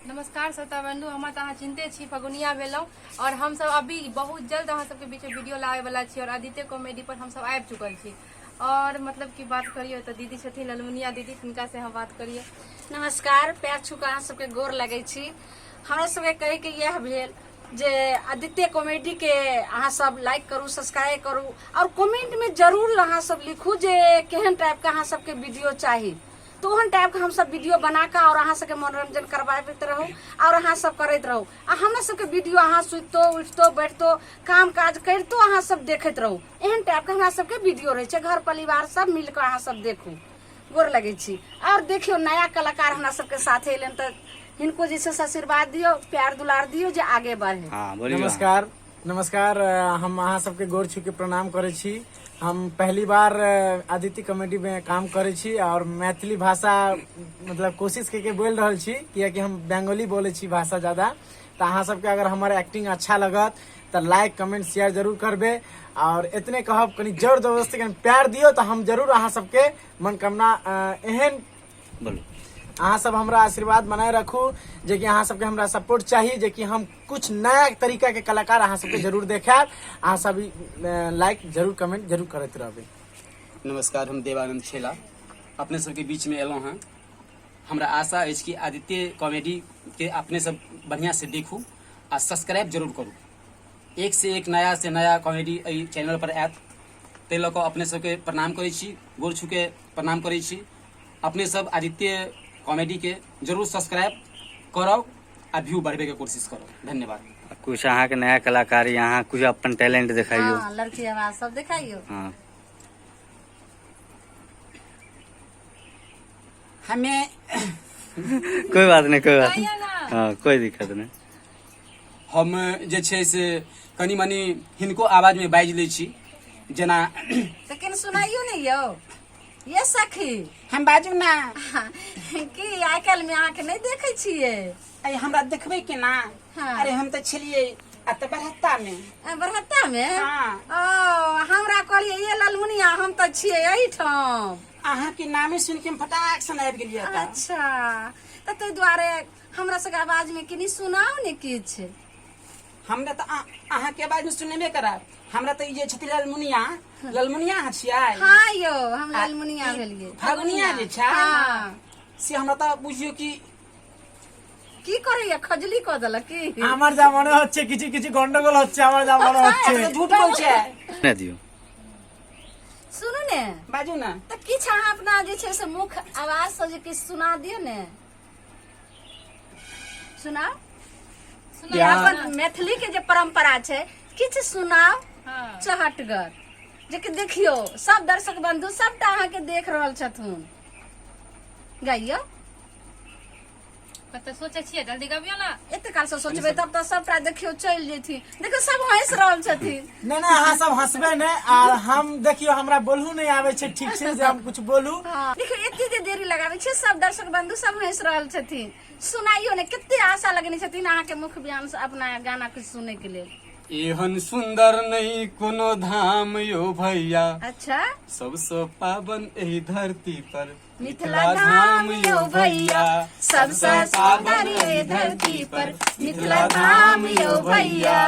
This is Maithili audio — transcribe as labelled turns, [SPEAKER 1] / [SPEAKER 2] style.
[SPEAKER 1] नमस्कार श्रोता बंधु, हमरा तऽ अहाँ चिन्हते छी, फगुनिया भेलहुँ और हमसब अभी बहुत जल्द अहाँ सबके बीच वीडियो लाबे वाला छी और आदित्य कॉमेडी पर हमसब आबि चुकल छी। और मतलब की बात करियो तऽ दीदी छथिन ललमुनिया दीदी, तिनका से हम बात करियो।
[SPEAKER 2] नमस्कार, पैर छू कऽ अहाँ सबके गोर लगै छी। हमरा सबके कहैके इएह भेल जे आदित्य कॉमेडी के अहाँ सब लाइक करू, सब्सक्राइब करू और कमेंट में जरूर अहाँ सब लिखू जे केहन टाइप के अहाँ सबके वीडियो चाही, तो ओहन टाइप के हम सब वीडियो बना के और अहाँ सबके मनोरंजन करवाबैत रहू और अहाँ सब करैत रहू। आ हमरा सबके वीडियो अहाँ सुतितो उठितो बैठतो काम काज करितो अहाँ सब देखैत रहू। एहन टाइप के हमरा सबके वीडियो रहै छै। घर परिवार सब मिल कऽ अहाँ सब देखू। गोर लगै छी। और देखियौ नया कलाकार हमरा सबके साथे एलनि तऽ हिनको जे छै से आशीर्वाद दियौ, प्यार दुलार दियौ जे आगे बढ़े।
[SPEAKER 3] हाँ, बोलियौ।
[SPEAKER 4] नमस्कार, नमस्कार। हम अहाँ सबके गोर छू के प्रणाम करै छी। हम पहली बार आदित्य कॉमेडी में काम करै छी और मैथिली भाषा मतलब कोशिश के बोल रहल छी, कियाकि हम बंगाली बोलै छी भाषा ज्यादा। तऽ अहाँ सबके अगर हमर एक्टिंग अच्छा लगत तऽ लाइक कमेंट शेयर जरूर करबे। और इतने कहब कनी जोर जबरदस्ती कनी प्यार दियो तऽ हम जरूर अहाँ सबके मनोकामना एहन
[SPEAKER 3] बोलू।
[SPEAKER 4] अहाँ सब हमरा आशीर्वाद बनाए रखू, जे कि अहाँ सबके हमरा सपोर्ट चाहिए, जे कि हम कुछ नया तरीका के कलाकार अहाँ सबके जरूर देखायब। अहाँ सब लाइक जरूर कमेंट जरूर करैत रहबै।
[SPEAKER 5] नमस्कार, हम देवानंद छेला अपने सबके बीच में एलहुँ हँ। हमरा आशा अछि कि आदित्य कॉमेडी के अपने सब बढ़िया से देखू आ सब्सक्राइब जरूर करू। एक से एक नया से नया कॉमेडी एहि चैनल पर आयत, ताहि लऽ कऽ अपने सबके प्रणाम करै छी, गोर छू के प्रणाम करै छी। अपने सब आदित्य कॉमेडी के जरूर सब्सक्राइब करब आ व्यू बढ़बे के कोशिश करब। धन्यवाद।
[SPEAKER 3] कुछ अहाँ के नया कलाकार यहाँ कुछ अपन टैलेंट दिखाइयो।
[SPEAKER 2] हाँ, लड़की आवाज सब दिखाइयो।
[SPEAKER 3] हाँ।
[SPEAKER 5] हमें
[SPEAKER 3] कोई बात नहीं, कोई बात नहीं।
[SPEAKER 1] कहियो ना।
[SPEAKER 3] हाँ, कोई दिक्कत नहीं।
[SPEAKER 5] हम जे छै से कनि मनि हिनको आवाज में बाजि लै छी, जेना
[SPEAKER 2] लेकिन सुनाइयो नहीं यौ ये सखी।
[SPEAKER 6] हम बाजू ना।
[SPEAKER 2] की आइ काल्हि में अहाँके नहि देखै छियै?
[SPEAKER 6] अरे हमरा देखबै केना?
[SPEAKER 2] हाँ।
[SPEAKER 6] अरे हम तऽ छलियै आ तऽ बरहत्ता में।
[SPEAKER 2] आ, बरहत्ता में?
[SPEAKER 6] हाँ।
[SPEAKER 2] ओ हमरा कहलियै ये ललमुनिया, हम तऽ छियै एहिठाम।
[SPEAKER 6] अहाँ के नामे सुन के हम फटाक से आबि गेलियै एतऽ।
[SPEAKER 2] अच्छा, तऽ ताहि दुआरे हमरा सबके आवाज में कनि सुनाउ ने किछु।
[SPEAKER 6] हमरा तऽ अहाँ के आवाज में सुनेबे करब। हमरा तऽ ई जे छथिन ललमुनिया, ललमुनिया अहाँ छियै?
[SPEAKER 2] हाँ यौ, हम ललमुनिया भेलियै।
[SPEAKER 6] फगुनिया जे छै,
[SPEAKER 2] हाँ।
[SPEAKER 6] से हमरा तऽ बुझियौ कि
[SPEAKER 2] की करैया, खजली कऽ देलक की?
[SPEAKER 4] আমার যা মনে হচ্ছে কিছু কিছু গন্ডগোল হচ্ছে, আমার যা মনে হচ্ছে।
[SPEAKER 6] तऽ झूठ बोल छै।
[SPEAKER 3] नहीं दियो।
[SPEAKER 2] सुनू ने।
[SPEAKER 6] बाजू ने।
[SPEAKER 2] तऽ किछु अहाँ अपना जे छै से मुख आवाज से जे किछु सुना दियौ ने। सुनाउ।
[SPEAKER 1] सुनाउ।
[SPEAKER 2] अपन मैथिली के जे परंपरा छै किछु सुनाउ।
[SPEAKER 1] हाँ।
[SPEAKER 2] चहटगर, जे कि देखियौ सब दर्शक बंधु सबटा अहाँके देख रहल छथुन। गाइयौ।
[SPEAKER 1] कते सोचै छियै, जल्दी गबियौ ने।
[SPEAKER 2] एते काल से सोचबै तब तऽ सबटा देखियौ चलि जेथिन। देखियौ सब हँसि रहल छथिन।
[SPEAKER 4] नहीं नहीं, अहाँ सब हंसबे नहीं। और हम देखियो हमरा बोलू नहीं आवे छै ठीक से जे हम कुछ बोलू।
[SPEAKER 2] हाँ, देखियौ एते जे देरी लगाबै छियै, सब दर्शक बंधु सब हँसि रहल छथिन। सुनाइयो ने, कते आशा लगने छथिन अहाँके मुख बयान से अपना गाना कुछ सुनै के लेल।
[SPEAKER 5] एहन सुंदर नहीं कोनो धाम यो भैया।
[SPEAKER 2] अच्छा।
[SPEAKER 5] सबसे पावन एहि धरती पर
[SPEAKER 2] मिथिला धाम यो भैया। सबसे सुंदर एहि धरती पर मिथिला धाम यो भैया।